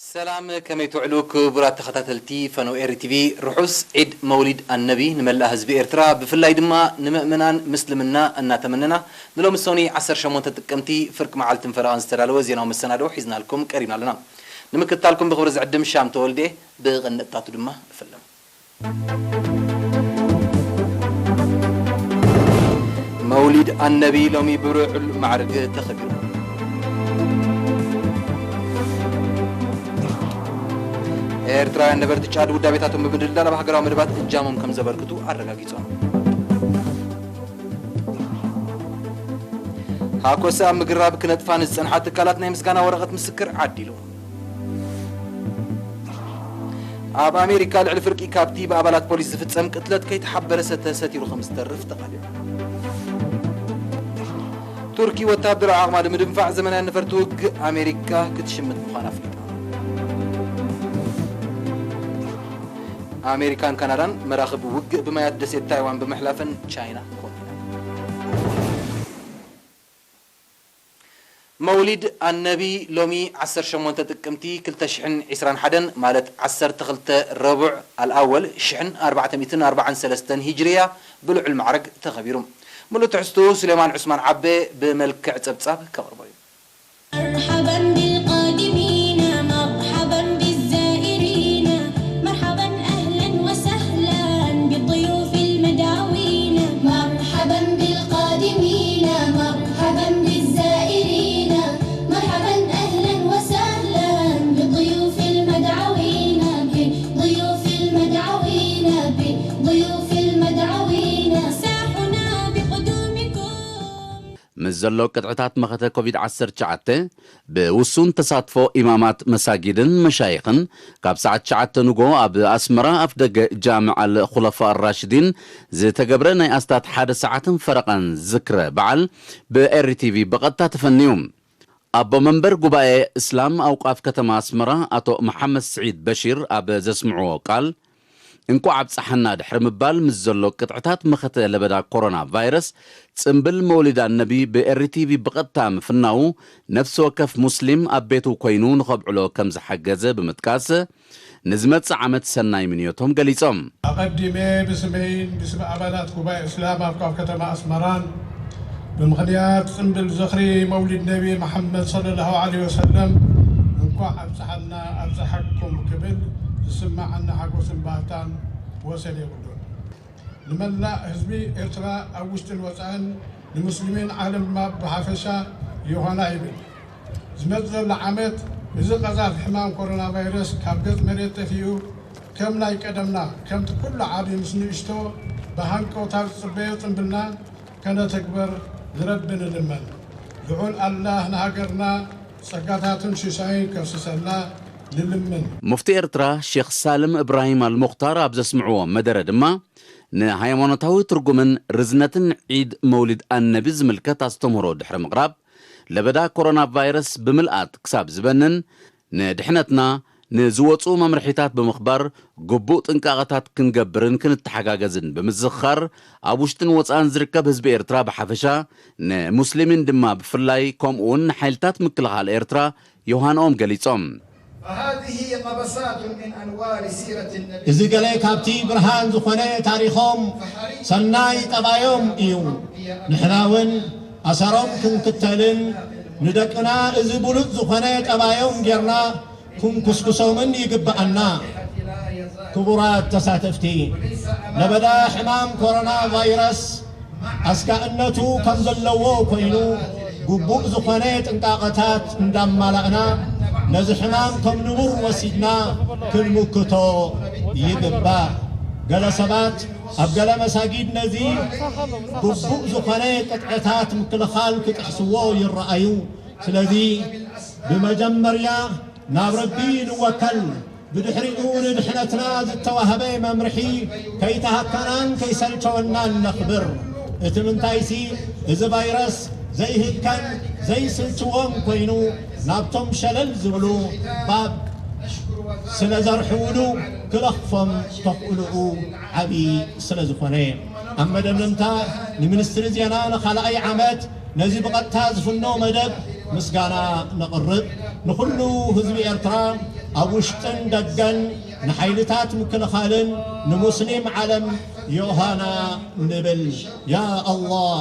ሰላም፣ ከመይ ትውዕሉ ክቡራት ተኸታተልቲ ፈነው ኤሪ ቲቪ? ርሑስ ዒድ መውሊድ ኣነቢ ንመላእ ህዝቢ ኤርትራ፣ ብፍላይ ድማ ንምእመናን ምስልምና እናተመነና፣ ንሎሚ ሰኑይ ዓሰርተ ሸሞንተ ጥቅምቲ ፍርቂ መዓልትን ፈረቓን ዝተዳለወ ዜናዊ መሰናድኦ ሒዝናልኩም ቀሪብና ኣለና። ንምክትታልኩም ብኽብሪ ዝዕድም ሻም ተወልደ፣ ብቕንጥታቱ ድማ እፍልም። መውሊድ ኣነቢ ሎሚ ብልዑል ማዕርግ ተኸቢሩ። ኤርትራውያን ነበርቲ ጫድ ውዳቤታቶም ብምድልዳል ኣብ ሃገራዊ መደባት እጃሞም ከም ዘበርክቱ ኣረጋጊጾም። ሃኮሰ ኣብ ምግራብ ክነጥፋ ንዝጸንሓ ትካላት ናይ ምስጋና ወረቐት ምስክር ዓዲሉ። ኣብ ኣሜሪካ ልዕሊ ፍርቂ ካብቲ ብኣባላት ፖሊስ ዝፍጸም ቅትለት ከይተሓበረ ሰተ ሰቲሩ ከም ዝተርፍ ተቓሊዑ። ቱርኪ ወታደራዊ ዓቕማ ንምድንፋዕ ዘመናውያን ነፈርቲ ውግእ ኣሜሪካ ክትሽምት ምዃና ኣፍሊጣ። ኣሜሪካን ካናዳን መራኽብ ውግእ ብማያት ደሴት ታይዋን ብምሕላፈን ቻይና ኮኒና። መውሊድ ኣነቢ ሎሚ ዓሰርተ ሸሞንተ ጥቅምቲ ክልተ ሽሕን ዕስራን ሓደን፣ ማለት ዓሰርተ ክልተ ረቡዕ ኣልኣወል ሽሕን ኣርባዕተ ሚእትን ኣርባዓን ሰለስተን ሂጅርያ ብልዑል ማዕረግ ተኸቢሩ። ምሉእ ትሕዝቱ ሱሌማን ዑስማን ዓቤ ብመልክዕ ጸብጻብ ከቕርቦ እዩ። مرحبا بالقادمين، مرحبا بالزائرين، مرحبا أهلا وسهلا بالضيوف المدعوين. مرحبا بالقادمين، مرحبا بالزائرين، مرحبا أهلا وسهلا بالضيوف المدعوين، بالضيوف المدعوين، بالضيوف المدعوين. ساحنا بقدومكم. ምስ ዘሎ ቅጥዕታት መኸተ ኮቪድ ዓሰርተ ትሽዓተ፣ ብውሱን ተሳትፎ ኢማማት መሳጊድን መሻይኽን፣ ካብ ሰዓት ትሽዓተ ንጎ ኣብ ኣስመራ ኣፍደገ ጃምዕ ኣል ኹለፋ ራሽዲን ዝተገብረ ናይ ኣስታት ሓደ ሰዓትን ፈረቓን ዝክረ በዓል ብኤሪ ቲቪ ብቐጥታ ተፈንዩ። ኣቦ መንበር ጉባኤ እስላም ኣውቃፍ ከተማ ኣስመራ ኣቶ መሓመድ ስዒድ በሺር ኣብ ዘስምዕዎ ቃል፣ እንኳዕ ኣብፀሐና ድሕሪ ምባል፣ ምስ ዘሎ ቅጥዕታት መኸተ ለበዳ ኮሮና ቫይረስ፣ ጽምብል መውሊድ ኣነቢ ብኤሪ ቲቪ ብቐጥታ ምፍናዉ፣ ነፍሲ ወከፍ ሙስሊም ኣብ ቤቱ ኮይኑ ንኸብዕሎ ከም ዝሓገዘ ብምጥቃስ፣ ንዝመጽእ ዓመት ሰናይ ምንዮቶም ገሊጾም። ኣቐዲመ ብስመይን ብስም ኣባላት ጉባኤ እስላም ኣውቃፍ ከተማ ኣስመራን፣ ብምኽንያት ጽምብል ዝኽሪ መውሊድ ነቢ መሓመድ ሰለላሁ ዐለይሂ ወሰለም፣ እንኳዕ ኣብጽሓና ኣብጽሓኩም ክብል ዝስማዓኒ ሓጎስን ባህታን ወሰን የብሉን። ንመላእ ህዝቢ ኤርትራ ኣብ ውሽጥን ወጻእን፣ ንሙስሊሚን ዓለም ድማ ብሓፈሻ ዮሃና ይብል። ዝመጽእ ዘሎ ዓመት፣ እዚ ቀዛፊ ሕማም ኮሮና ቫይረስ ካብ ገጽ መሬት ጠፊኡ፣ ከም ናይ ቀደምና፣ ከምቲ ኩሉ ዓቢ ምስ ንእሽቶ ብሃንቀውታ ዝጽበዮ ጽምብልና፣ ከነተግበር ንረቢ ንልመን። ልዑል ኣላህ ንሃገርና ጸጋታቱን ሽሻይን ከፍስሰልና ንልምን። ሙፍቲ ኤርትራ ሼኽ ሳልም እብራሂም ኣልሙኽታር ኣብ ዘስምዕዎ መደረ ድማ፣ ንሃይማኖታዊ ትርጉምን ርዝነትን ዒድ መውሊድ ኣነቢ ዝምልከት ኣስተምህሮ ድሕሪ ምቕራብ፣ ለበዳ ኮሮና ቫይረስ ብምልኣት ክሳብ ዝበንን፣ ንድሕነትና ንዝወጹ መምርሒታት ብምኽባር፣ ግቡእ ጥንቃቐታት ክንገብርን ክንተሓጋገዝን ብምዝኽኻር፣ ኣብ ውሽጥን ወጻእን ዝርከብ ህዝቢ ኤርትራ ብሓፈሻ፣ ንሙስሊሚን ድማ ብፍላይ፣ ከምኡውን ንሓይልታት ምክልኻል ኤርትራ ዮሃንኦም ገሊጾም። فهذه قبسات من أنوار سيرة النبي እዚ ገለ ካብቲ ብርሃን ዝኾነ ታሪኾም፣ ሰናይ ጠባዮም እዩ። ንሕና እውን ኣሰሮም ክንክተልን ንደቅና እዚ ብሉጽ ዝኾነ ጠባዮም ጌርና ክንኩስኩሶምን ይግብኣና። ክቡራት ተሳተፍቲ፣ ለበዳ ሕማም ኮሮና ቫይረስ ኣስጋእነቱ ከም ዘለዎ ኮይኑ፣ ግቡእ ዝኾነ ጥንቃቐታት እንዳማላእና፣ ነዚ ሕማም ከም ንቡር ወሲድና ክንምክቶ ይግባእ። ገለ ሰባት ኣብ ገለ መሳጊድ ነዚ ግቡእ ዝኾነ ቅጥዕታት ምክልኻል ክጥሕስዎ ይረኣዩ። ስለዚ ብመጀመርያ ናብ ረቢ ንወከል፣ ብድሕሪኡ ንድሕነትና ዝተዋህበ መምርሒ ከይተሃከናን ከይሰልቸወናን ነኽብር። እቲ ምንታይሲ፣ እዚ ቫይረስ ዘይህከን ዘይስልችዎም ኮይኑ፣ ናብቶም ሸለል ዝብሉ ባብ ስለ ዘርሕውሉ፣ ክለኽፎም ተኽእሎኡ ዓቢ ስለ ዝኾነ። ኣብ መደምደምታ፣ ንሚኒስትሪ ዜና ንኻልኣይ ዓመት ነዚ ብቐጥታ ዝፍኖ መደብ ምስጋና ነቕርብ። ንኹሉ ህዝቢ ኤርትራ ኣብ ውሽጥን ደገን ንሓይልታት ምክልኻልን ንሙስሊም ዓለም ዮሃና ንብል። ያ ኣላህ፣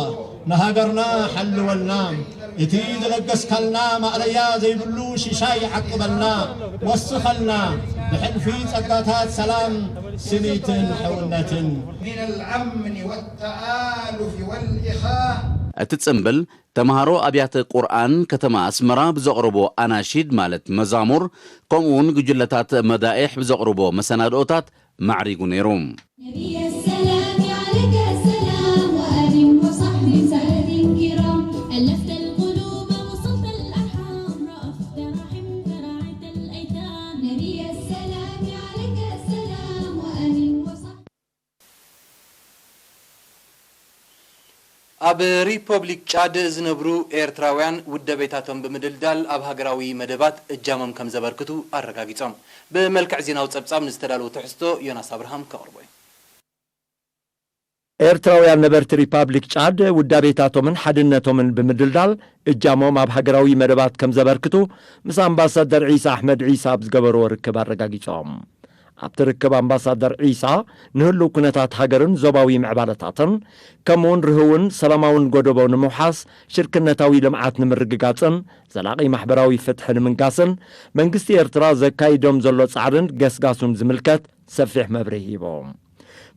ንሃገርና ሓልወልና፣ እቲ ዝለገስካልና ማእለያ ዘይብሉ ሽሻይ ዓቅበልና፣ ወስኸልና፣ ብሕልፊ ጸጋታት ሰላም፣ ስኒትን ሕውነትን። من الأمن والتآلف والإخاء. እቲ ጽምብል ተምሃሮ ኣብያተ ቁርኣን ከተማ ኣስመራ ብዘቕርቦ ኣናሺድ ማለት መዛሙር፣ ከምኡውን ጉጅለታት መዳኢሕ ብዘቕርቦ መሰናድኦታት ማዕሪጉ ነይሩ። نبي السلام عليك السلام وآل وصحب سادة كرام. ألفت القلوب وصلت الأرحام، رأفت رحمت رعيت الأيتام. نبي السلام عليك السلام وآل وصحب. ኣብ ሪፐብሊክ ጫድ ዝነብሩ ኤርትራውያን ውደቤታቶም ብምድልዳል ኣብ ሃገራዊ መደባት እጃሞም ከም ዘበርክቱ ኣረጋጊጾም። ብመልክዕ ዜናዊ ጸብጻብ ንዝተዳለወ ትሕዝቶ ዮናስ ኣብርሃም ከቕርቦ እዩ። ኤርትራውያን ነበርቲ ሪፓብሊክ ጫድ ውዳቤታቶምን ሓድነቶምን ብምድልዳል እጃሞም ኣብ ሃገራዊ መደባት ከም ዘበርክቱ ምስ ኣምባሳደር ዒሳ ኣሕመድ ዒሳ ኣብ ዝገበርዎ ርክብ ኣረጋጊጾም። ኣብቲ ርክብ ኣምባሳደር ዒሳ ንህሉው ኩነታት ሃገርን ዞባዊ ምዕባለታትን ከምኡውን ርህውን ሰላማውን ጎደቦ ንምውሓስ ሽርክነታዊ ልምዓት ንምርግጋጽን ዘላቒ ማሕበራዊ ፍትሒ ንምንጋስን መንግስቲ ኤርትራ ዘካይዶም ዘሎ ጻዕርን ገስጋሱን ዝምልከት ሰፊሕ መብርሂ ሂቦም።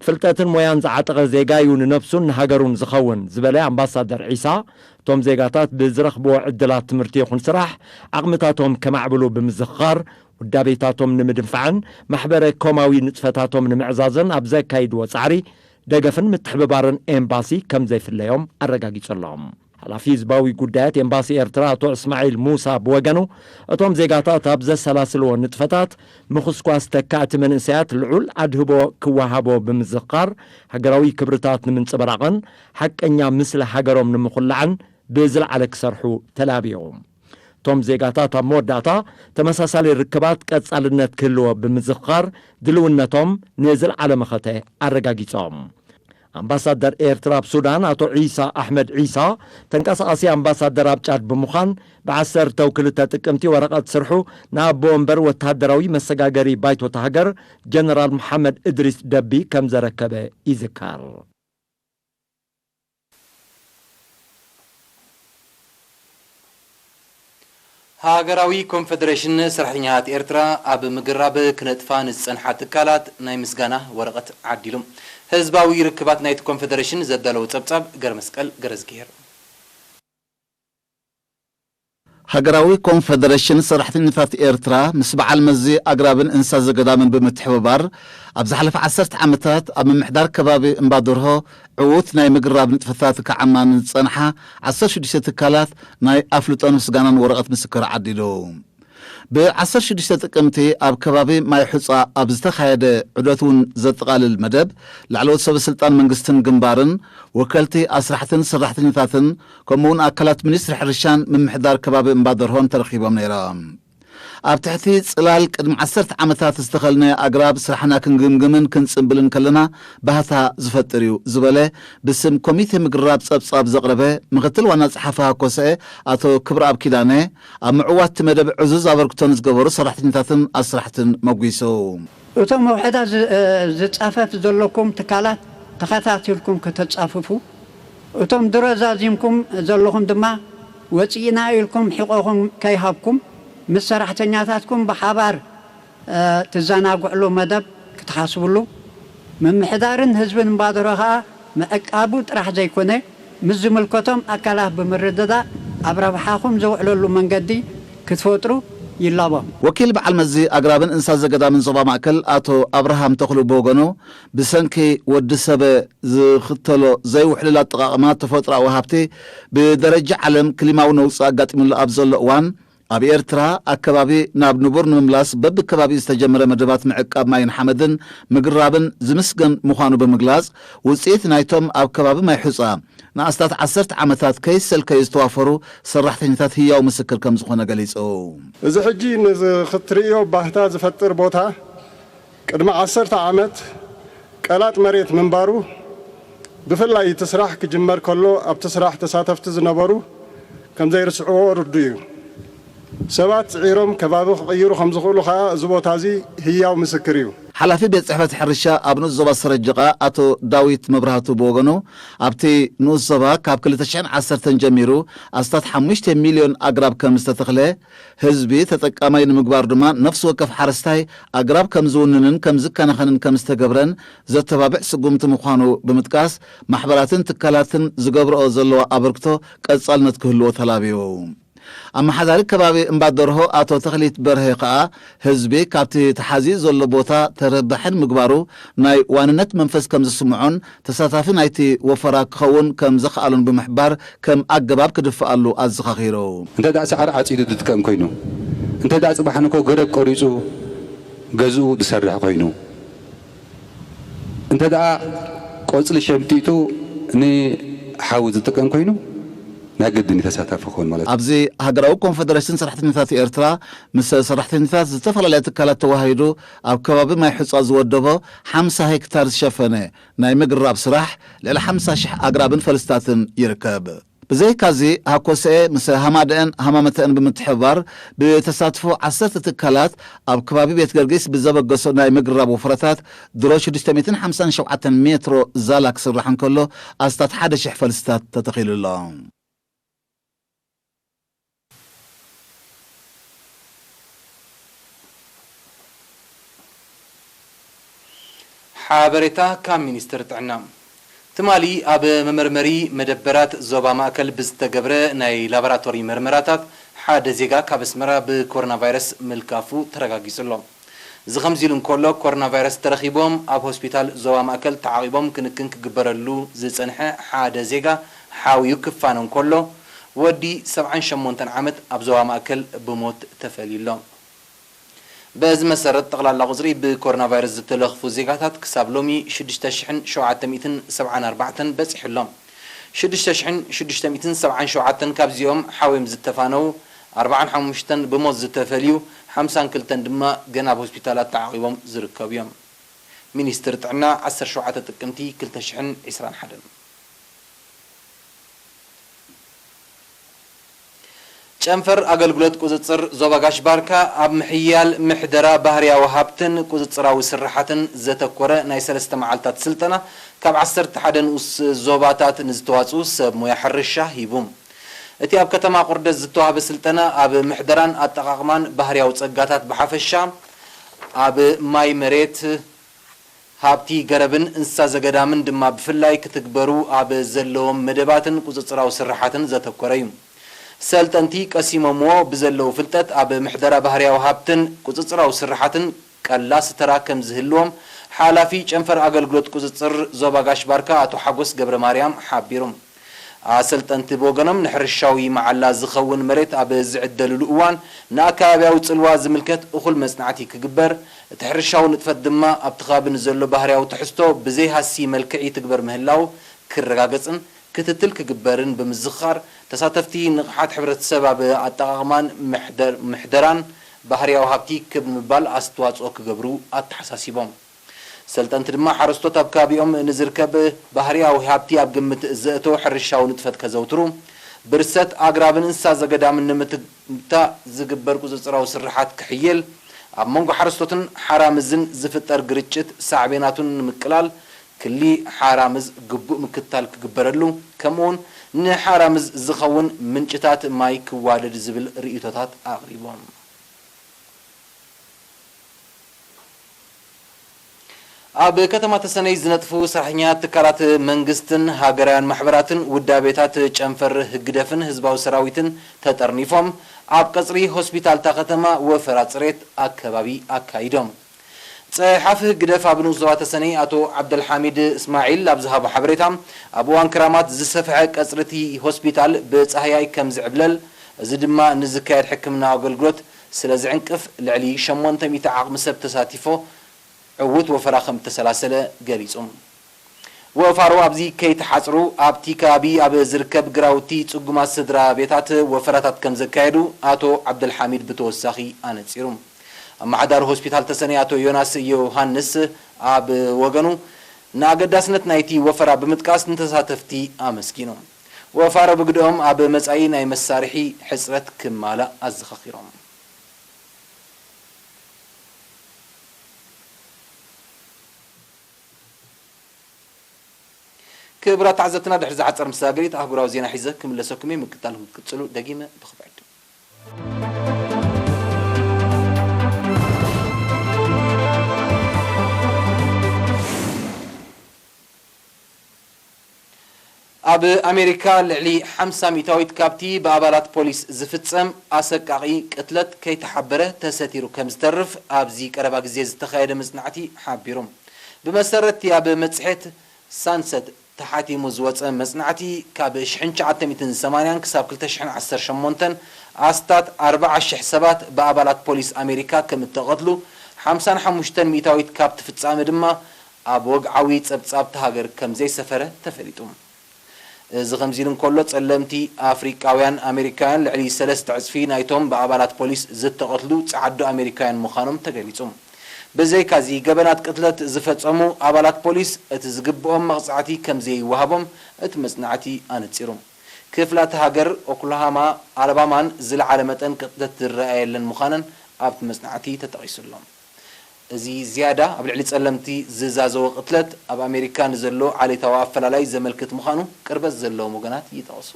ፍልጠትን ሞያን ዝዓጠቐ ዜጋ እዩ ንነብሱን ንሃገሩን ዝኸውን ዝበለ ኣምባሳደር ዒሳ፣ እቶም ዜጋታት ብዝረኽብዎ ዕድላት ትምህርቲ ይኹን ስራሕ ዓቕምታቶም ከማዕብሉ ብምዝኽኻር፣ ውዳቤታቶም ንምድንፋዕን ማሕበረ ኮማዊ ንጥፈታቶም ንምዕዛዝን ኣብ ዘካይድዎ ጻዕሪ ደገፍን ምትሕብባርን ኤምባሲ ከም ዘይፍለዮም ኣረጋጊጹሎም። ሓላፊ ህዝባዊ ጉዳያት ኤምባሲ ኤርትራ ኣቶ እስማዒል ሙሳ ብወገኑ፣ እቶም ዜጋታት ኣብ ዘሰላስልዎ ንጥፈታት ምኹስኳስ ተካእቲ መንእሰያት ልዑል ኣድህቦ ክወሃቦ ብምዝኽኻር፣ ሃገራዊ ክብርታት ንምንጽብራቕን ሓቀኛ ምስሊ ሃገሮም ንምኹላዕን ብዝለዓለ ክሰርሑ ተላብዮም። እቶም ዜጋታት ኣብ መወዳእታ ተመሳሳሊ ርክባት ቀጻልነት ክህልዎ ብምዝኽኻር ድልውነቶም ንዝለዓለ መኸተ ኣረጋጊጾም። ኣምባሳደር ኤርትራ ኣብ ሱዳን ኣቶ ዒሳ ኣሕመድ ዒሳ፣ ተንቀሳቓሲ ኣምባሳደር ኣብ ጫድ ብምዃን፣ ብ ዓሰርተ ክልተ ጥቅምቲ ወረቐት ስርሑ ንኣቦ ወንበር ወተሃደራዊ መሰጋገሪ ባይቶታ ሃገር ጀነራል መሓመድ እድሪስ ደቢ ከም ዘረከበ ይዝከር። ሃገራዊ ኮንፈደሬሽን ሰራሕተኛታት ኤርትራ ኣብ ምግራብ ክነጥፋ ንዝጸንሓ ትካላት ናይ ምስጋና ወረቐት ዓዲሉ። ህዝባዊ ርክባት ናይቲ ኮንፈደሬሽን ዘዳለዎ ጸብጻብ ገረመስቀል ገረዝግሄር። ሃገራዊ ኮንፈደሬሽን ሰራሕተኛታት ኤርትራ ምስ በዓል መዚ ኣግራብን እንስሳ ዘገዳምን ብምትሕብባር፣ ኣብ ዝሓለፈ ዓሰርተ ዓመታት ኣብ ምምሕዳር ከባቢ እምባደርሆ ዕዉት ናይ ምግራብ ንጥፈታት ክዓማን ዝጸንሓ ዓሰርተ ሽዱሽተ ትካላት ናይ ኣፍልጦን ምስጋናን ወረቐት ምስክር ዓዲሉ። ብ ዓሰርተ ሽዱሽተ ጥቅምቲ ኣብ ከባቢ ማይ ሑጻ ኣብ ዝተኻየደ ዑደት እውን ዘጠቓልል መደብ፣ ላዕለዎት ሰበ ስልጣን መንግስትን ግንባርን፣ ወከልቲ ኣስራሕትን ሰራሕተኛታትን፣ ከምኡውን ኣካላት ሚኒስትሪ ሕርሻን ምምሕዳር ከባቢ እምባደርሆን ተረኺቦም ነይሮም። ኣብ ትሕቲ ጽላል ቅድሚ ዓሰርተ ዓመታት ዝተኸልነ ኣግራብ ስራሕና ክንግምግምን ክንጽንብልን ከለና ባህታ ዝፈጥር እዩ ዝበለ ብስም ኮሚቴ ምግራብ ጸብጻብ ዘቕረበ ምክትል ዋና ጸሓፊ ሃኮሰኤ ኣቶ ክብረኣብ ኪዳነ፣ ኣብ ምዕዋት እቲ መደብ ዕዙዝ ኣበርክቶ ንዝገበሩ ሰራሕተኛታትን ኣስራሕትን መጒሱ። እቶም ውሕዳት ዝ-፣ እ፣ ዝጻፈፍ ዘለኩም ትካላት ተኸታቲልኩም ከተጻፍፉ፣ እቶም ድሮ ዛዚምኩም ዘለኹም ድማ ወጺእና ኢልኩም ሕቖኹም ከይሃብኩም ምስ ሰራሕተኛታትኩም ብሓባር እ፣ ትዘናግዕሉ መደብ ክትሓስብሉ፣ ምምሕዳርን ህዝብን እምባደሮ ኸኣ ምዕቃቡ ጥራሕ ዘይኮነ፣ ምስ ዝምልከቶም ኣካላት ብምርድዳእ ኣብ ረብሓኹም ዝውዕለሉ መንገዲ ክትፈጥሩ ይላቦ። ወኪል በዓል መዚ ኣግራብን እንስሳ ዘገዳምን ዞባ ማእከል ኣቶ ኣብርሃም ተኽሉ ብወገኑ፣ ብሰንኪ ወዲ ሰብ ዝኽተሎ ዘይውሕሉል ኣጠቓቕማ ተፈጥሮኣዊ ሃብቲ ብደረጃ ዓለም ክሊማዊ ነውጺ ኣጋጢሙሉ ኣብ ዘሎ እዋን፣ ኣብ ኤርትራ ኣከባቢ ናብ ንቡር ንምምላስ በብከባቢኡ ዝተጀመረ መደባት ምዕቃብ ማይን ሓመድን ምግራብን ዝምስገን ምዃኑ ብምግላጽ፣ ውጽኢት ናይቶም ኣብ ከባቢ ማይ ሑጻ ንኣስታት ዓሰርተ ዓመታት ከይሰልከዩ ዝተዋፈሩ ሰራሕተኛታት ህያው ምስክር ከም ዝኾነ ገሊጹ። እዚ ሕጂ ንዚ ክትርእዮ ባህታ ዝፈጥር ቦታ ቅድሚ ዓሰርተ ዓመት ቀላጥ መሬት ምንባሩ፣ ብፍላይ እቲ ስራሕ ክጅመር ከሎ ኣብቲ ስራሕ ተሳተፍቲ ዝነበሩ ከም ዘይርስዕዎ ርዱእ እዩ። ሰባት ጽዒሮም ከባቢ ክቕይሩ ከም ዝኽእሉ ከኣ እዚ ቦታ እዚ ህያው ምስክር እዩ። ሓላፊ ቤት ጽሕፈት ሕርሻ ኣብ ንኡስ ዞባ ሰረጀቓ ኣቶ ዳዊት መብራህቱ ብወገኑ፣ ኣብቲ ንኡስ ዞባ ካብ ክልተ ሽሕን ዓሰርተን ጀሚሩ ኣስታት ሓሙሽተ ሚልዮን ኣግራብ ከም ዝተተኽለ፣ ህዝቢ ተጠቃማይ ንምግባር ድማ ነፍሲ ወከፍ ሓረስታይ ኣግራብ ከም ዝውንንን ከም ዝከናኸንን ከም ዝተገብረን ዘተባብዕ ስጉምቲ ምዃኑ ብምጥቃስ፣ ማሕበራትን ትካላትን ዝገብርኦ ዘለዋ ኣበርክቶ ቀጻልነት ክህልዎ ተላብዩ። ኣመሓዳሪ ከባቢ እምባደርሆ ኣቶ ተኽሊት በርሀ ከኣ፣ ህዝቢ ካብቲ ተሓዚኡ ዘሎ ቦታ ተረባሒ ንምግባሩ ናይ ዋንነት መንፈስ ከም ዝስምዖን ተሳታፊ ናይቲ ወፈራ ክኸውን ከም ዘኽኣሎን ብምሕባር፣ ከም ኣገባብ ክድፍኣሉ ኣዘኻኺሩ። እንተ ደኣ ሳዕሪ ዓጺዱ ዝጥቀም ኮይኑ፣ እንተ ደኣ ጽባሕ ንግሆ ገረብ ቆሪጹ ገዝኡ ዝሰርሕ ኮይኑ፣ እንተ ደኣ ቆጽሊ ሸምጢጡ ንሓዊ ዝጥቀም ኮይኑ፣ ናይ ግድን እዩ ተሳታፊ ክኸውን ማለት እዩ። ኣብዚ ሃገራዊ ኮንፈደሬሽን ሰራሕተኛታት ኤርትራ ምስ ሰራሕተኛታት ዝተፈላለያ ትካላት ተዋሃሂዱ ኣብ ከባቢ ማይ ሑጻ ዝወደቦ ሓምሳ ሄክታር ዝሸፈነ ናይ ምግራብ ስራሕ ልዕሊ ሓምሳ ሽሕ ኣግራብን ፈልስታትን ይርከብ። ብዘይካዚ ሃኮሰኤ ምስ ሃማደአን ሃማመተአን ብምትሕብባር ብተሳትፎ ዓሰርተ ትካላት ኣብ ከባቢ ቤት ገርጊስ ብዘበገሶ ናይ ምግራብ ወፍረታት ድሮ ሽዱሽተ ሚእትን ሓምሳን ሸውዓተን ሜትሮ ዛላ ክስራሕ እንከሎ ኣስታት ሓደ ሽሕ ፈልስታት ተተኺሉ ኣሎ። ሓበሬታ ካብ ሚኒስትሪ ጥዕና። ትማሊ ኣብ መመርመሪ መደበራት ዞባ ማእከል ብዝተገብረ ናይ ላቦራቶሪ መርመራታት ሓደ ዜጋ ካብ ኣስመራ ብኮሮና ቫይረስ ምልካፉ ተረጋጊጹ ኣሎ። እዚ ከምዚ ኢሉ እንከሎ፣ ኮሮና ቫይረስ ተረኺቦም ኣብ ሆስፒታል ዞባ ማእከል ተዓቒቦም ክንክን ክግበረሉ ዝጸንሐ ሓደ ዜጋ ሓውዩ ክፋነ እንከሎ፣ ወዲ ሰብዓን ሸሞንተን ዓመት ኣብ ዞባ ማእከል ብሞት ተፈልዩ ኣሎ። በዚ መሰረት፣ ጠቕላላ ቁጽሪ ብኮሮና ቫይረስ ዝተለኽፉ ዜጋታት ክሳብ ሎሚ ሽዱሽተ ሽሕን ሸውዓተ ሚእትን ሰብዓን ኣርባዕተን በጺሑ ኣሎ። ሽዱሽተ ሽሕን ሽዱሽተ ሚእትን ሰብዓን ሸውዓተን ካብዚኦም ሓውዮም ዝተፋነዉ፣ ኣርባዓን ሓሙሽተን ብሞት ዝተፈልዩ፣ ሓምሳን ክልተን ድማ ገና ኣብ ሆስፒታላት ተዓቒቦም ዝርከቡ እዮም። ሚኒስትሪ ጥዕና፣ ዓሰርተ ሸውዓተ ጥቅምቲ ክልተ ሽሕን ዕስራን ሓደን። ጨንፈር ኣገልግሎት ቁጽጽር ዞባ ጋሽ ባርካ ኣብ ምሕያል ምሕደራ ባህርያዊ ሃብትን ቁጽጽራዊ ስርሓትን ዘተኮረ ናይ ሰለስተ መዓልታት ስልጠና ካብ ዓሰርተ ሓደ ንኡስ ዞባታት ንዝተዋጽኡ ሰብ ሞያ ሕርሻ ሂቡ። እቲ ኣብ ከተማ ቁርደት ዝተዋህበ ስልጠና ኣብ ምሕደራን ኣጠቓቕማን ባህርያዊ ጸጋታት ብሓፈሻ፣ ኣብ ማይ መሬት፣ ሃብቲ ገረብን እንስሳ ዘገዳምን ድማ ብፍላይ ክትግበሩ ኣብ ዘለዎም መደባትን ቁጽጽራዊ ስርሓትን ዘተኮረ እዩ። ሰልጠንቲ ቀሲሞምዎ ብዘለዉ ፍልጠት ኣብ ምሕደራ ባህርያዊ ሃብትን ቁጽጽራዊ ስርሓትን ቀላሲ ተራ ከም ዝህልዎም ሓላፊ ጨንፈር ኣገልግሎት ቁጽጽር ዞባ ጋሽ ባርካ ኣቶ ሓጎስ ገብረ ማርያም ሓቢሩ። ኣሰልጠንቲ ብወገኖም ንሕርሻዊ መዓላ ዝኸውን መሬት ኣብ ዝዕደልሉ እዋን ንኣከባቢያዊ ጽልዋ ዝምልከት እኹል መጽናዕቲ ክግበር፣ እቲ ሕርሻዊ ንጥፈት ድማ ኣብቲ ከባቢ ንዘሎ ባህርያዊ ትሕዝቶ ብዘይሃሲ መልክዕ ይትግበር ምህላው ክረጋገጽን ክትትል ክግበርን ብምዝኽኻር፣ ተሳተፍቲ ንቕሓት ሕብረተሰብ ኣብ ኣጠቓቕማን ምሕደር-፣ ምሕደራን ባህርያዊ ሃብቲ ክብ ንምባል ኣስተዋጽኦ ክገብሩ ኣተሓሳሲቦም። ሰልጠንቲ ድማ ሓረስቶት ኣብ ከባቢኦም ንዝርከብ ባህርያዊ ሃብቲ ኣብ ግምት ዘእተወ ሕርሻዊ ንጥፈት ከዘውትሩ፣ ብርሰት ኣግራብን እንስሳ ዘገዳምን ንምትግታእ ዝግበር ቁጽጽራዊ ስርሓት ክሕየል፣ ኣብ መንጎ ሓረስቶትን ሓራምዝን ዝፍጠር ግርጭት ሳዕቤናቱን ንምቅላል፣ ክሊ ሓራምዝ ግቡእ ምክትታል ክግበረሉ፣ ከምኡውን ንሓራምዝ ዝኸውን ምንጭታት ማይ ክዋደድ ዝብል ርእይቶታት ኣቕሪቦም። ኣብ ከተማ ተሰነይ ዝነጥፉ ሰራሕተኛታት ትካላት መንግስትን ሃገራውያን ማሕበራትን ውዳቤታት ጨንፈር ህግደፍን ህዝባዊ ሰራዊትን ተጠርኒፎም ኣብ ቀጽሪ ሆስፒታል እታ ከተማ ወፈራ ጽሬት ኣከባቢ ኣካይዶም። ጸሓፊ ህግደፍ ኣብ ንኡስ ዞባ ተሰነይ ኣቶ ዓብደልሓሚድ እስማዒል ኣብ ዝሃቦ ሓበሬታ፣ ኣብ እዋን ክራማት ዝሰፍሐ ቀጽሪ እቲ ሆስፒታል ብጻህያይ ከም ዝዕብለል፣ እዚ ድማ ንዝካየድ ሕክምናዊ ኣገልግሎት ስለ ዝዕንቅፍ፣ ልዕሊ ሸሞንተ ሚእቲ ዓቕሚ ሰብ ተሳቲፎ ዕዉት ወፈራ ከም እተሰላሰለ ገሊጹ። ወፋሮ ኣብዚ ከይተሓጽሩ፣ ኣብቲ ከባቢ ኣብ ዝርከብ ግራውቲ ጽጉማት ስድራ ቤታት ወፈራታት ከም ዘካየዱ ኣቶ ዓብደልሓሚድ ብተወሳኺ ኣነጺሩ። ኣመሓዳሪ ሆስፒታል ተሰነይ ኣቶ ዮናስ ዮሃንስ ኣብ ወገኑ፣ ንኣገዳስነት ናይቲ ወፈራ ብምጥቃስ ንተሳተፍቲ ኣመስጊኑ። ወፋሮ ብግደኦም፣ ኣብ መጻኢ ናይ መሳርሒ ሕጽረት ክማላእ ኣዘኻኺሮም። ክቡራት ተዓዘብትና፣ ድሕሪ ዝሓጸር መሰጋገሪት ኣህጉራዊ ዜና ሒዘ ክምለሰኩም እየ። ምክትታልኩም ክትቅጽሉ ደጊመ ብኽብሪ ዕድም። ኣብ ኣሜሪካ ልዕሊ ሓምሳ ሚእታዊት ካብቲ ብኣባላት ፖሊስ ዝፍጸም ኣሰቃቒ ቅትለት ከይተሓበረ ተሰቲሩ ከም ዝተርፍ ኣብዚ ቀረባ ግዜ ዝተኻየደ መጽናዕቲ ሓቢሩ። ብመሰረት እቲ ኣብ መጽሔት ሳንሰት ተሓቲሙ ዝወጸ መጽናዕቲ፣ ካብ ሽሕን ትሽዓተ ሚእትን ሰማንያን ክሳብ ክልተ ሽሕን ዓሰርተ ሸሞንተን ኣስታት ኣርብዓ ሽሕ ሰባት ብኣባላት ፖሊስ ኣሜሪካ ከም እተቐትሉ፣ ሓምሳን ሓሙሽተን ሚእታዊት ካብቲ ፍጻመ ድማ ኣብ ወግዓዊ ጸብጻብ እታ ሃገር ከም ዘይሰፈረ ተፈሊጡ። እዚ ከምዚ ኢሉ እንከሎ፣ ጸለምቲ ኣፍሪቃውያን ኣሜሪካውያን ልዕሊ ሰለስተ ዕጽፊ ናይቶም ብኣባላት ፖሊስ ዝተቐትሉ ጸዓዱ ኣሜሪካውያን ምዃኖም ተገሊጹ። ብዘይካዚ፣ ገበናት ቅትለት ዝፈጸሙ ኣባላት ፖሊስ እቲ ዝግብኦም መቕጻዕቲ ከም ዘይወሃቦም እቲ መጽናዕቲ ኣነጺሩ። ክፍላተ ሃገር ኦክላሃማ፣ ኣላባማን ዝለዓለ መጠን ቅትለት ዝረኣየለን ምዃነን ኣብቲ መጽናዕቲ ተጠቒሱ ኣሎ። እዚ ዝያዳ ኣብ ልዕሊ ጸለምቲ ዝዛዘወ ቅትለት፣ ኣብ ኣሜሪካ ንዘሎ ዓሌታዊ ኣፈላላይ ዘመልክት ምዃኑ ቅርበት ዘለዎም ወገናት ይጠቕሱ።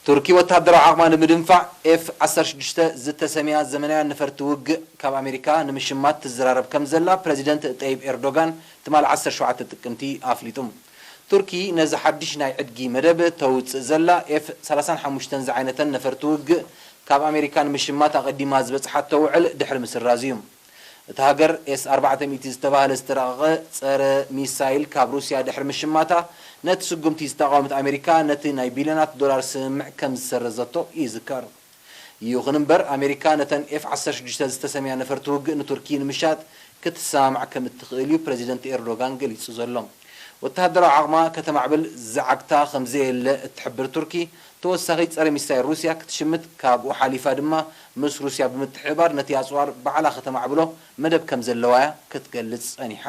ቱርኪ ወተሃደራዊ ዓቕማ ንምድንፋዕ ኤፍ ዓሰርተ ሽዱሽተ ዝተሰምያ ዘመናውያን ነፈርቲ ውግእ ካብ ኣሜሪካ ንምሽማት ትዘራረብ ከም ዘላ ፕረዚደንት ጠይብ ኤርዶጋን ትማሊ ዓሰርተ ሸውዓተ ጥቅምቲ ኣፍሊጡ። ቱርኪ ነዚ ሓድሽ ናይ ዕድጊ መደብ ተውጽእ ዘላ ኤፍ ሰላሳን ሓሙሽተን ዝዓይነተን ነፈርቲ ውግእ ካብ ኣሜሪካ ንምሽማት ኣቐዲማ ዝበጽሓቶ ውዕል ድሕሪ ምስራዝ እዩ። እታ ሃገር ኤስ ኣርባዕተ ሚእቲ ዝተባህለ ዝተራቐቐ ጸረ ሚሳይል ካብ ሩስያ ድሕሪ ምሽማታ፣ ነቲ ስጉምቲ ዝተቓወመት ኣሜሪካ ነቲ ናይ ቢልዮናት ዶላር ስምምዕ ከም ዝሰረዘቶ ይዝከር። ይኹን እምበር፣ ኣሜሪካ ነተን ኤፍ ዓሰርተ ሽዱሽተ ዝተሰምያ ነፈርቲ ውግእ ንቱርኪ ንምሻጥ ክትሰማማዕ ከም እትኽእል እዩ ፕረዚደንት ኤርዶጋን ገሊጹ ዘሎ። ወተሃደራዊ ዓቕማ ከተማዕብል ዝዓግታ ከም ዘየለ እትሕብር ቱርኪ፣ ተወሳኺ ጸረ ሚሳይል ሩስያ ክትሽምት፣ ካብኡ ሓሊፋ ድማ ምስ ሩስያ ብምትሕብባር ነቲ ኣጽዋር ባዕላ ከተማዕብሎ መደብ ከም ዘለዋ እያ ክትገልጽ ጸኒሓ።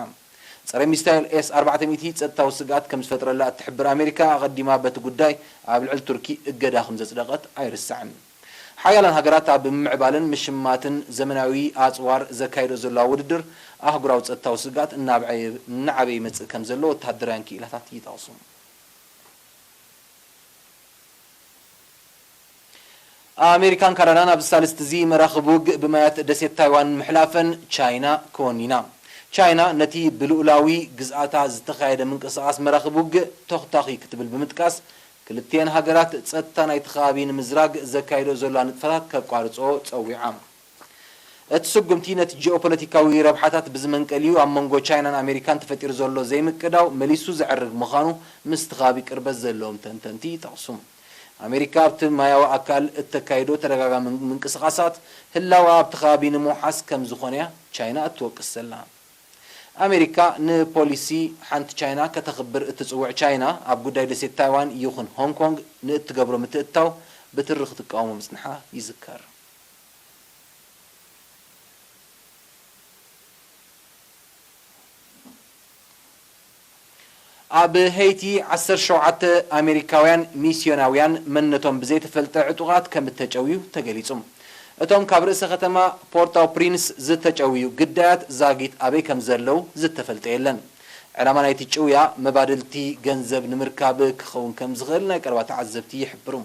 ጸረ ሚሳይል ኤስ ኣርባዕተ ሚእቲ ጸጥታዊ ስግኣት ከም ዝፈጥረላ እትሕብር ኣሜሪካ፣ ኣቐዲማ በቲ ጉዳይ ኣብ ልዕሊ ቱርኪ እገዳ ከም ዘጽደቐት ኣይርሳዕን። ሓያላን ሃገራት ኣብ ምምዕባልን ምሽማትን ዘመናዊ ኣጽዋር ዘካይዶ ዘለዋ ውድድር፣ ኣህጉራዊ ጸጥታዊ ስግኣት እናብዓየ-፣ እናዓበየ ይመጽእ ከም ዘሎ ወተሃደራውያን ክኢላታት ይጠቕሱ። ኣሜሪካን ካናዳን ኣብዚ ሳልስቲ እዚ መራኽብ ውግእ ብማያት ደሴት ታይዋን ምሕላፈን ቻይና ኮኒና። ቻይና ነቲ ብልኡላዊ ግዝኣታ ዝተኻየደ ምንቅስቓስ መራኽብ ውግእ ተኹታኺ ክትብል ብምጥቃስ፣ ክልቲኤን ሃገራት ጸጥታ ናይቲ ከባቢ ንምዝራግ ዘካይዶ ዘለዋ ንጥፈታት ከቋርጾ ጸዊዓ። እቲ ስጉምቲ ነቲ ጂኦፖለቲካዊ ረብሓታት ብዝመንቀል እዩ ኣብ መንጎ ቻይናን ኣሜሪካን ተፈጢሩ ዘሎ ዘይምቅዳው መሊሱ ዘዕርግ ምዃኑ ምስቲ ከባቢ ቅርበት ዘለዎም ተንተንቲ ይጠቕሱ። ኣሜሪካ ኣብቲ ማያዊ ኣካል እተካይዶ ተደጋጋሚ ምንቅስቓሳት ህላወኣ ኣብቲ ከባቢ ንምውሓስ ከም ዝኾነ እያ ቻይና እትወቅስ ዘላ። ኣሜሪካ ንፖሊሲ ሓንቲ ቻይና ከተኽብር እትጽውዕ ቻይና፣ ኣብ ጉዳይ ደሴት ታይዋን ይኹን ሆንግ ኮንግ ንእትገብሮ ምትእትታው ብትሪ ክትቃወሞ ምጽንሓ ይዝከር። ኣብ ሄይቲ ዓሰርተ ሸውዓተ ኣሜሪካውያን ሚስዮናውያን መንነቶም ብዘይተፈልጠ ዕጡቓት ከም እተጨውዩ ተገሊጹ። እቶም ካብ ርእሰ ከተማ ፖርታው ፕሪንስ ዝተጨውዩ ግዳያት ዛጊት ኣበይ ከም ዘለዉ ዝተፈልጠ የለን። ዕላማ ናይቲ ጭውያ መባድልቲ ገንዘብ ንምርካብ ክኸውን ከም ዝኽእል ናይ ቀረባ ተዓዘብቲ ይሕብሩ።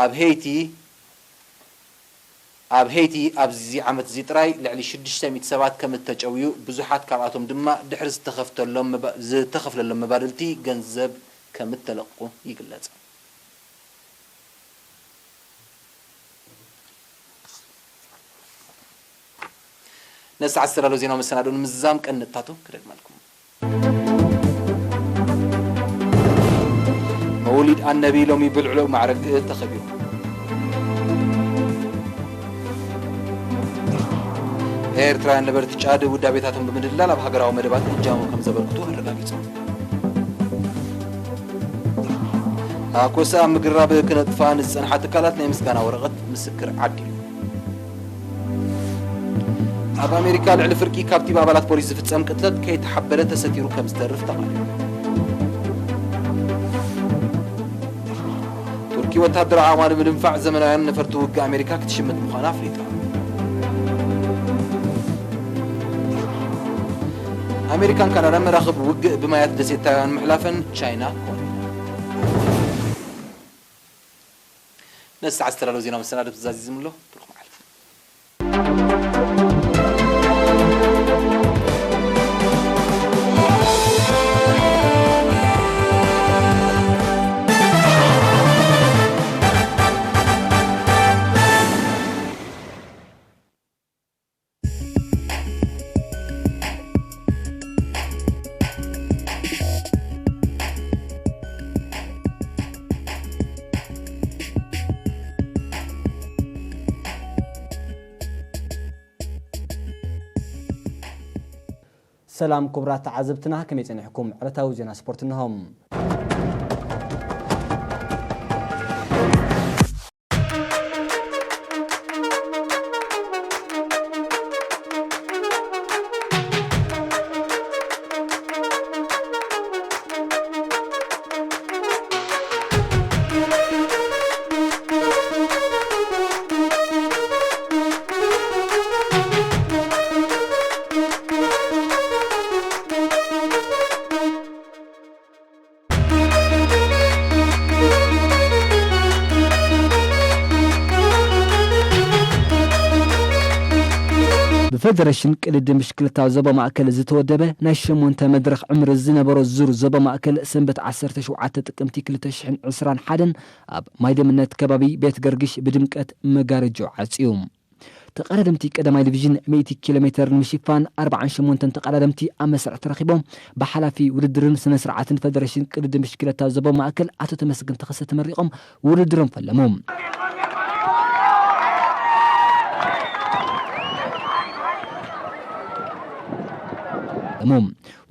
ኣብ ሄይቲ ኣብ ሄይቲ ኣብዚ ዓመት እዚ ጥራይ ልዕሊ ሽዱሽተ ሚእቲ ሰባት ከም እተጨውዩ፣ ብዙሓት ካብኣቶም ድማ ድሕሪ ዝተኸፍተሎም መባ-፣ ዝተኸፍለሎም መባድልቲ ገንዘብ ከም እተለቕቑ ይግለጽ። ነዚ ሰዓት ዝተዳለወ ዜናዊ መሰናዶ ንምዝዛም ቀንዲ ነጥብታቱ ክደግመልኩም። መውሊድ ኣነቢ ሎሚ ብልዑላዊ ማዕረግ ተኸቢሩ። ኤርትራውያን ነበርቲ ጫድ ውዳቤታቶም ብምድላል ኣብ ሃገራዊ መደባት እጃሞም ከም ዘበርክቱ ኣረጋጊጾም። ሃኮሳ ኣብ ምግራብ ክነጥፋ ንዝጸንሓ ትካላት ናይ ምስጋና ወረቐት ምስክር ዓዲሉ። ኣብ ኣሜሪካ ልዕሊ ፍርቂ ካብቲ ብኣባላት ፖሊስ ዝፍጸም ቅትለት ከይተሓበረ ተሰቲሩ ከም ዝተርፍ ተቓሊዑ። ቱርኪ ወተሃደራዊ ኣዕማን ብምድንፋዕ ዘመናውያን ነፈርቲ ውግእ ኣሜሪካ ክትሽምት ምዃና ኣፍሊጣ። ኣሜሪካን ካናዳን መራኽብ ውግእ ብማያት ደሴት ታይዋን ምሕላፈን ቻይና ኮኒና። ነዚ ሰዓት ዝተዳለወ ዜና መሰናዶ ተዛዚዝም ኣሎ። ብሩኽ መዓልቲ። ሰላም ክቡራት ተዓዘብትና፣ ከመይ ጸኒሕኩም? ዕለታዊ ዜና ስፖርት እንሆ። ብፈደረሽን ቅድድም ብሽክለታ ዞባ ማእከል ዝተወደበ ናይ ሸሞንተ መድረኽ ዕምሪ ዝነበሮ ዙር ዞባ ማእከል ሰንበት ዓሰርተ ሸውዓተ ጥቅምቲ ክልተ ሽሕን ዕስራን ሓደን ኣብ ማይደምነት ከባቢ ቤት ገርግሽ ብድምቀት መጋረጃ ዓጽዩ። ተቐዳደምቲ ቀዳማይ ዲቪዥን ሚእቲ ኪሎ ሜተር ንምሽፋን ኣርባዓን ሸሞንተን ተቐዳደምቲ ኣብ መስርዕ ተረኺቦም ብሓላፊ ውድድርን ስነ ስርዓትን ፈደረሽን ቅድድም ብሽክለታ ዞባ ማእከል ኣቶ ተመስገን ተኸሰ ተመሪቖም ውድድሮም ፈለሙ።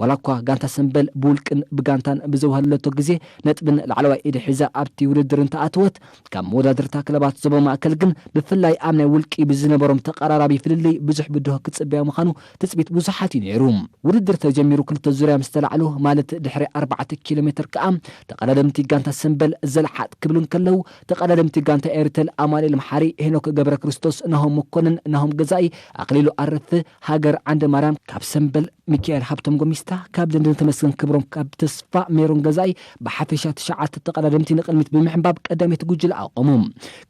ዋላ እኳ ጋንታ ሰምበል ብውልቅን ብጋንታን ብዘውሃለቶ ግዜ ነጥብን ላዕለዋይ ኢድ ሒዛ ኣብቲ ውድድር እንተኣተወት፣ ካብ መወዳድርታ ክለባት ዞባ ማእከል ግን ብፍላይ ኣብ ናይ ውልቂ ብዝነበሮም ተቐራራቢ ፍልልይ ብዙሕ ብድሆ ክጽበያ ምዃኑ ትጽቢት ብዙሓት እዩ ነይሩ። ውድድር ተጀሚሩ ክልተ ዙርያ ምስ ተላዕሉ፣ ማለት ድሕሪ ኣርባዕተ ኪሎ ሜትር ከኣ ተቐዳደምቲ ጋንታ ሰምበል ዘልሓጥ ክብሉ እንከለዉ፣ ተቐዳደምቲ ጋንታ ኤርተል ኣማኑኤል መሓሪ፣ ሄኖክ ገብረ ክርስቶስ፣ ናሆም መኮንን፣ ናሆም ገዛኢ፣ ኣኽሊሉ ኣረፍ፣ ሃገር ዓንደ ማርያም ካብ ሰምበል፣ ሚካኤል ሃብቶም ጎሚስታ ካብ ደንደን፣ ተመስገን ክብሮም ካብ ተስፋ፣ ሜሮን ገዛኢ ብሓፈሻ ትሽዓተ ተቐዳደምቲ ንቕድሚት ብምሕንባብ ቀዳመይቲ ጉጅለ ኣቆሙ።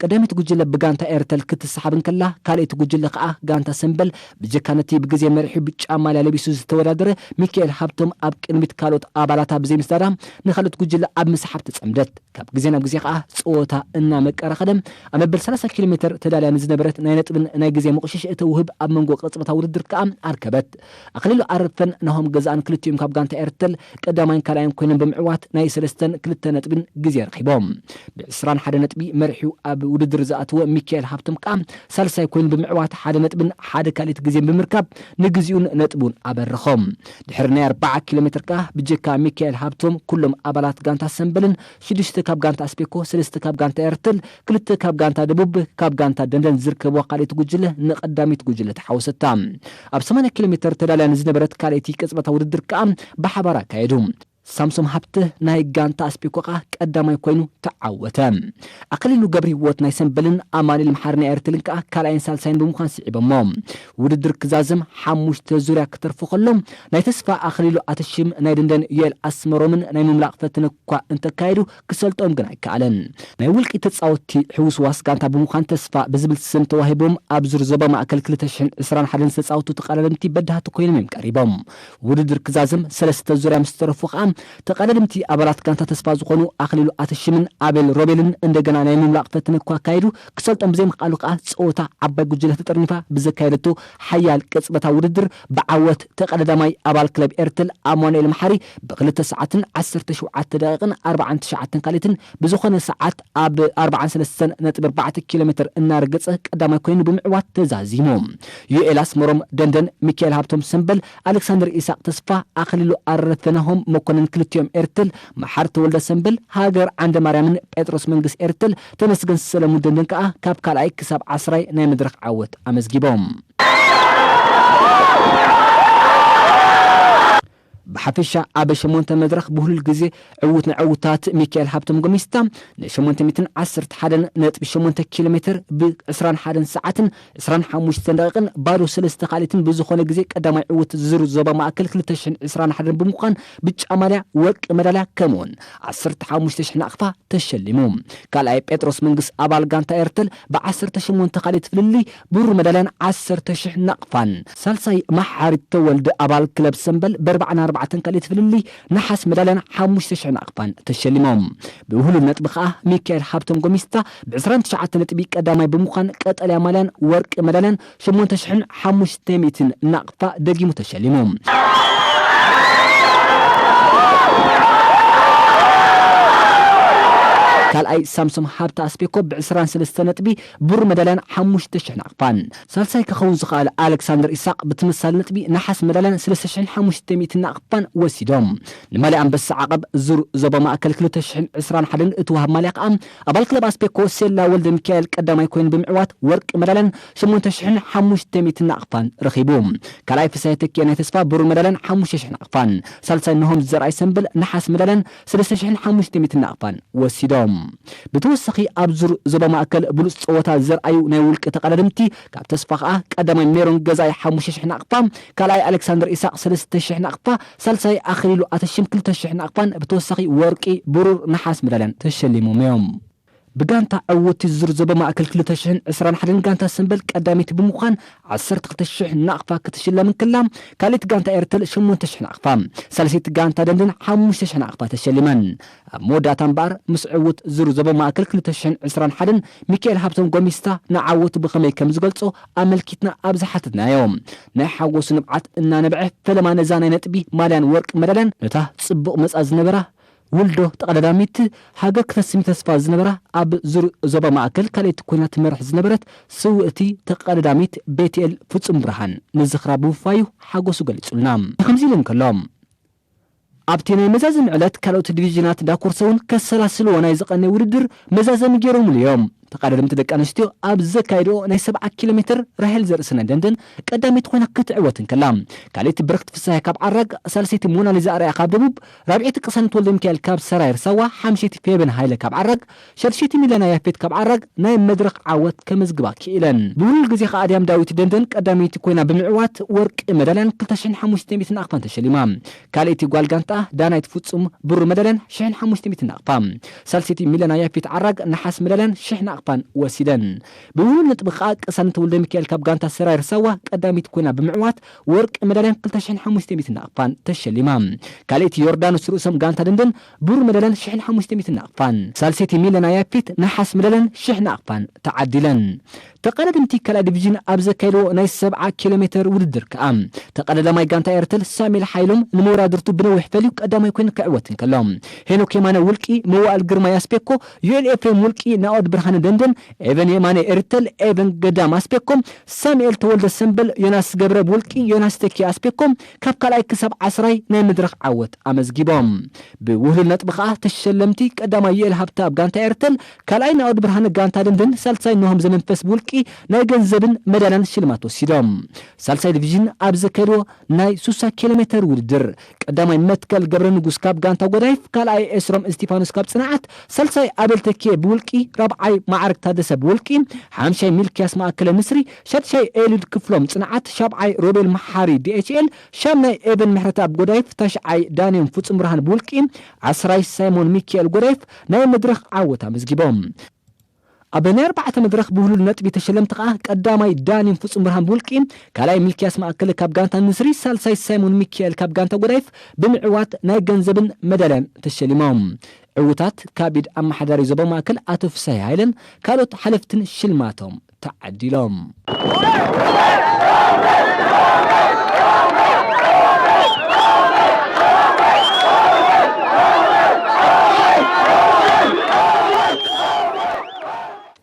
ቀዳመይቲ ጉጅለ ብጋንታ ኤርተል ክትሰሓብ እንከላ፣ ካልኣይቲ ጉጅለ ከኣ ጋንታ ሰምበል ብጀካ ነቲ ብግዜ መሪሑ ብጫ ማልያ ለቢሱ ዝተወዳደረ ሚካኤል ሃብቶም ኣብ ቅድሚት ካልኦት ኣባላታ ብዘይምስዳዳ ንኻልኦት ጉጅለ ኣብ ምስሓብ ተጸምደት። ካብ ግዜ ናብ ግዜ ከኣ ጸወታ እናመቀረ ከደ። ኣብ መበል ሰላሳ ኪሎ ሜትር ተዳልያ ንዝነበረት ናይ ነጥብን ናይ ግዜ ምቕሽሽ እተውህብ ኣብ መንጎ ቅጽበታዊ ውድድር ከኣ ኣርከበት። ኣኽሊሉ ኣረፈን ናሆም ገዛእን ክልቲኦም ካብ ጋንታ ኤርተል ቀዳማይን ካልኣይን ኮይኖም ብምዕዋት ናይ ሰለስተን ክልተ ነጥብን ግዜ ረኺቦም። ብዕስራን ሓደ ነጥቢ መሪሑ ኣብ ውድድር ዝኣተወ ሚካኤል ሃብቶም ከኣ ሳልሳይ ኮይኑ ብምዕዋት ሓደ ነጥብን ሓደ ካልኢት ግዜን ብምርካብ ንግዚኡን ነጥቡን ኣበርኾም። ድሕሪ ናይ ኣርባዓ ኪሎ ሜትር ከኣ ብጀካ ሚካኤል ሃብቶም ኩሎም ኣባላት ጋንታ ሰምበልን ሽዱሽተ ካብ ጋንታ ኣስፔኮ፣ ሰለስተ ካብ ጋንታ ኤርተል፣ ክልተ ካብ ጋንታ ደቡብ፣ ካብ ጋንታ ደንደን ዝርከብዋ ካልኣይቲ ጉጅለ ንቐዳሚት ጉጅለ ተሓወሰታ። ኣብ ሰማንያ ኪሎ ሜትር ተዳልያ ንዝነበረት ካልኣይቲ ቅጽበታ ውድድር ከኣ ብሓባር ኣካየዱ። ሳምሶም ሃብተ ናይ ጋንታ ኣስፔኮ ከኣ ቀዳማይ ኮይኑ ተዓወተ። ኣኽሊሉ ገብረ ህይወት ናይ ሰምበልን ኣማኑኤል መሓሪ ናይ ኤርተልን ከኣ ካልኣይን ሳልሳይን ብምዃን ስዒቦሞ። ውድድር ክዛዘም ሓሙሽተ ዙርያ ክተርፎ ከሎ፣ ናይ ተስፋ ኣኽሊሉ ኣተሽም ናይ ደንደን ዮኤል ኣስመሮምን ናይ ምምላቕ ፈተነ እኳ እንተካየዱ፣ ክሰልጦም ግን ኣይከኣለን። ናይ ውልቂ ተጻወትቲ ሕውስዋስ ጋንታ ብምዃን ተስፋ ብዝብል ስም ተዋሂቦም ኣብ ዙር ዞባ ማእከል ክልተ ሽሕን ዕስራን ሓደን ዝተጻወቱ ተቐዳደምቲ በዳህቲ ኮይኖም እዮም ቀሪቦም። ውድድር ክዛዘም ሰለስተ ዙርያ ምስ ተረፉ ከኣ ተቐዳደምቲ ኣባላት ጋንታ ተስፋ ዝኾኑ ኣኽሊሉ ኣተሽምን ኣቤል ሮቤልን እንደገና ናይ ምምላቕ ፈተነ እኳ ኣካይዱ ክሰልጦም ብዘይምኽኣሉ ከኣ ጸወታ ዓባይ ጉጅለ ተጠርኒፋ ብዘካየደቶ ሓያል ቅጽበታዊ ውድድር ብዓወት ተቐዳዳማይ ኣባል ክለብ ኤርተል ኣማኑኤል መሓሪ ብክልተ ሰዓትን ዓሰርተ ሸውዓተ ደቂቕን ኣርባዓን ትሽዓተን ካልኢትን ብዝኾነ ሰዓት ኣብ ኣርባዓን ሰለስተን ነጥቢ ኣርባዕተ ኪሎ ሜትር እናረገጸ ቀዳማይ ኮይኑ ብምዕዋት ተዛዚሙ። ዩኤል ኣስመሮም ደንደን፣ ሚካኤል ሃብቶም ሰምበል፣ ኣሌክሳንደር ኢሳቅ ተስፋ፣ ኣኽሊሉ ኣረፈ፣ ናሆም መኮንን ክልቲኦም ኤርተል፣ መሓር ተወልደ ሰምበል፣ ሃገር ዓንደ ማርያምን ጴጥሮስ መንግስ ኤርተል፣ ተመስገን ሰለሙን ደንደን ከኣ ካብ ካልኣይ ክሳብ ዓስራይ ናይ መድረኽ ዓወት ኣመዝጊቦም። ብሓፈሻ ኣብ ሸሞንተ መድረኽ ብህሉል ግዜ ዕዉት ናይ ዕዉታት ሚካኤል ሃብቶም ጎሚስታ ን811.8 ኪሎ ሜትር ብ21 ሰዓትን 25 ደቂቕን ባዶ ሰለስተ ካልኢትን ብዝኾነ ግዜ ቀዳማይ ዕዉት ዙር ዞባ ማእከል 2021 ብምዃን ብጫ ማልያ ወርቂ መዳልያ ከምኡውን 15,000 ናቕፋ ተሸሊሙ። ካልኣይ ጴጥሮስ መንግስ ኣባል ጋንታ ኤርተል ብ18 ካልኢት ፍልልይ ብሩር መዳልያን 10,000 ናቕፋን፣ ሳልሳይ መሓሪ ተወልደ ኣባል ክለብ ሰምበል ብ44 ካልኢት ፍልልይ ነሓስ መዳልያን 5,000 ናቕፋን ተሸሊሞም። ብውህሉል ነጥቢ ከኣ ሚካኤል ሃብቶም ጎሚስታ ብ29 ነጥቢ ቀዳማይ ብምዃን ቀጠልያ ማልያን ወርቂ መዳልያን 8,500 ናቕፋ ደጊሙ ተሸሊሙ። ካልኣይ ሳምሶም ሃብተ ኣስቤኮ ብ23 ነጥቢ ብሩር መዳልያን 5,000 ናቕፋን፣ ሳልሳይ ክኸውን ዝኸኣለ ኣሌክሳንደር ኢሳቕ ብተመሳሳሊ ነጥቢ ነሓስ መዳልያን 3,500 ናቕፋን ወሲዶም። ንማልያ ኣንበሳ ዓቐብ ዙር ዞባ ማእከል 2021 እትወሃብ ማልያ ከኣ ኣባል ክለብ ኣስቤኮ ሴላ ወልደ ሚካኤል ቀዳማይ ኮይኑ ብምዕዋት ወርቂ መዳልያን 8,500 ናቕፋን ረኺቡ። ካልኣይ ፍሳይ ተኪኤ ናይ ተስፋ ብሩር መዳልያን 5,000 ናቕፋን፣ ሳልሳይ ነሆም ዘርኣይ ሰምብል ነሓስ መዳልያን 3,500 ናቕፋን ወሲዶም። ብተወሳኺ ኣብ ዙር ዞባ ማእከል ብሉጽ ጸወታ ዘርኣዩ ናይ ውልቂ ተቐዳደምቲ ካብ ተስፋ ከኣ ቀዳማይ ሜሮን ገዛኢ 5,000 ናቕፋ፣ ካልኣይ ኣሌክሳንደር ኢሳቕ 3,000 ናቕፋ፣ ሳልሳይ ኣኽሊሉ ኣተሽም 2,000 ናቕፋን ብተወሳኺ ወርቂ፣ ብሩር፣ ነሓስ መዳልያን ተሸሊሞም እዮም። ብጋንታ ዕውቲ ዙር ዞባ ማእከል 2021 ጋንታ ሰምበል ቀዳመይቲ ብምዃን 12,000 ናቕፋ ክትሽለም እንክላ፣ ካልኣይቲ ጋንታ ኤርተል 8,000 ናቕፋ፣ ሳልሰይቲ ጋንታ ደንደን 5,000 ናቕፋ ተሸሊመን። ኣብ መወዳእታ እምበኣር ምስ ዕውት ዙር ዞባ ማእከል 2021 ሚካኤል ሃብቶም ጎሚስታ ንዓወቱ ብኸመይ ከም ዝገልጾ ኣመልኪትና ኣብ ዝሓተትናዮ ናይ ሓጎሱ ንብዓት እናነበዐ ፈለማ ነዛ ናይ ነጥቢ ማልያን ወርቂ መዳልያን ነታ ጽቡቕ መጻ ዝነበራ ውልዶ ተቐዳዳሚት ሃገር ክተስሚ ተስፋ ዝነበራ ኣብ ዙር ዞባ ማእከል ካልኣይቲ ኮይና ትመርሕ ዝነበረት ስውእቲ ተቐዳዳሚት ቤትኤል ፍጹም ብርሃን ንዝኽራ ብምፋዩ ሓጎሱ ገሊጹልና። ከምዚ ኢሉ እንከሎ፣ ኣብቲ ናይ መዛዘሚ ዕለት ካልኦት ዲቪዥናት እንዳኮርሰ እውን ከሰላስልዎ ናይ ዝቐነየ ውድድር መዛዘሚ ገይሮምሉ እዮም። ተቐዳደምቲ ደቂ ኣንስትዮ ኣብ ዘካየድኦ ናይ 70 ኪሎ ሜትር ራሄል ዘርእሰናይ ደንደን ቀዳመይቲ ኮይና ክትዕወት እንከላ፣ ካልኣይቲ ብርክት ፍስሃየ ካብ ዓራግ፣ ሳልሰይቲ ሞናሊዛ ኣርኣያ ካብ ደቡብ፣ ራብዐይቲ ቅሳነት ወልደ ሚካኤል ካብ ሰራየር ሳዋ፣ ሓምሸይቲ ፌበን ሃይለ ካብ ዓራግ፣ ሸድሸይቲ ሚለና ያፌት ካብ ዓራግ ናይ መድረኽ ዓወት ከመዝግባ ክኢለን። ብውህሉል ግዜ ከኣ ኣድያም ዳዊት ደንደን ቀዳመይቲ ኮይና ብምዕዋት ወርቂ መዳልያን 2,500 ናቕፋን ተሸሊማ። ካልኣይቲ ጓል ጋንታ ዳናይት ፍጹም ብሩር መዳልያን 1,500 ናቕፋ፣ ሳልሰይቲ ሚለና ያፌት ዓራግ ነሓስ መዳልያን ሽሕ ናቕፋን ወሲደን። ብውህሉል ነጥቢ ከኣ ቅሳነት ወልደ ሚካኤል ካብ ጋንታ ሰራየር ሳዋ ቀዳመይቲ ኮይና ብምዕዋት ወርቂ መዳልያን 2,500 ናቕፋን ተሸሊማ። ካልኣይቲ ዮርዳኖስ ርእሶም ጋንታ ደንደን ብሩር መዳልያን 1,500 ናቕፋን፣ ሳልሰይቲ ሚለና ያፌት ነሓስ መዳልያን ሽሕ ናቕፋን ተዓዲለን። ተቐዳደምቲ ካልኣይ ዲቪዥን ኣብ ዘካየድዎ ናይ 70 ኪሎ ሜትር ውድድር ከኣ ተቐዳዳማይ ጋንታ ኤርተል ሳሙኤል ሓይሎም ንመወዳድርቱ ብነዊሕ ፈልዩ ቀዳማይ ኮይኑ ክዕወት እንከሎ፣ ሄኖክ የማነ ውልቂ፣ መዋእል ግርማ ያስፔኮ፣ ዮኤል ኤፍሬም ውልቂ፣ ናኦድ ብርሃነ ደንደን፣ ኤቨን የማነ ኤርተል፣ ኤቨን ገዳም ኣስፔኮ፣ ሳሙኤል ተወልደ ሰምበል፣ ዮናስ ገብረ ውልቂ፣ ዮናስ ተኪ ኣስፔኮ ካብ ካልኣይ ክሳብ ዓስራይ ናይ መድረኽ ዓወት ኣመዝጊቦም። ብውህሉል ነጥቢ ከኣ ተሸለምቲ ቀዳማይ ዮኤል ሃብተ ኣብ ጋንታ ኤርተል፣ ካልኣይ ናኦድ ብርሃነ ጋንታ ደንደን፣ ሳልሳይ ኖሆም ዘመንፈስ ብውልቂ ናይ ገንዘብን መዳልያን ሽልማት ወሲዶም። ሳልሳይ ዲቪዥን ኣብ ዘካየድዎ ናይ 60 ኪሎ ሜትር ውድድር ቀዳማይ መትከል ገብረ ንጉስ ካብ ጋንታ ጎዳይፍ፣ ካልኣይ ኤስሮም እስቲፋኖስ ካብ ጽንዓት፣ ሳልሳይ ኣቤል ተኪኤ ብውልቂ፣ ራብዓይ ማዕረግ ታደሰ ብውልቂ፣ ሓምሻይ ሚልኪያስ ማእከለ ንስሪ፣ ሻድሻይ ኤሉድ ክፍሎም ጽንዓት፣ ሻብዓይ ሮቤል መሓሪ ዲኤችኤል፣ ሻምናይ ኤቨን ምሕረተኣብ ጎዳይፍ፣ ታሽዓይ ዳንኤል ፍጹም ብርሃን ብውልቂ፣ ዓስራይ ሳይሞን ሚካኤል ጎዳይፍ ናይ መድረኽ ዓወት ኣመዝጊቦም። ኣብ ናይ ኣርባዕተ መድረኽ ብህሉል ነጥቢ ተሸለምቲ ከኣ ቀዳማይ ዳንኤል ፍጹም ብርሃን ብውልቂ፣ ካልኣይ ሚልኪያስ ማእከለ ካብ ጋንታ ንስሪ፣ ሳልሳይ ሳይሞን ሚካኤል ካብ ጋንታ ጎዳይፍ ብምዕዋት ናይ ገንዘብን መዳልያን ተሸሊሞም። ዕዉታት ካብ ኢድ ኣመሓዳሪ ዞባ ማእከል ኣቶ ፍሳይ ሃይለን ካልኦት ሓለፍትን ሽልማቶም ተዓዲሎም።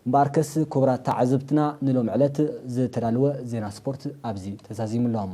እምበኣርከስ ክቡራት ተዓዘብትና ንሎም ዕለት ዝተዳለወ ዜና ስፖርት ኣብዚ ተዛዚሙሎም።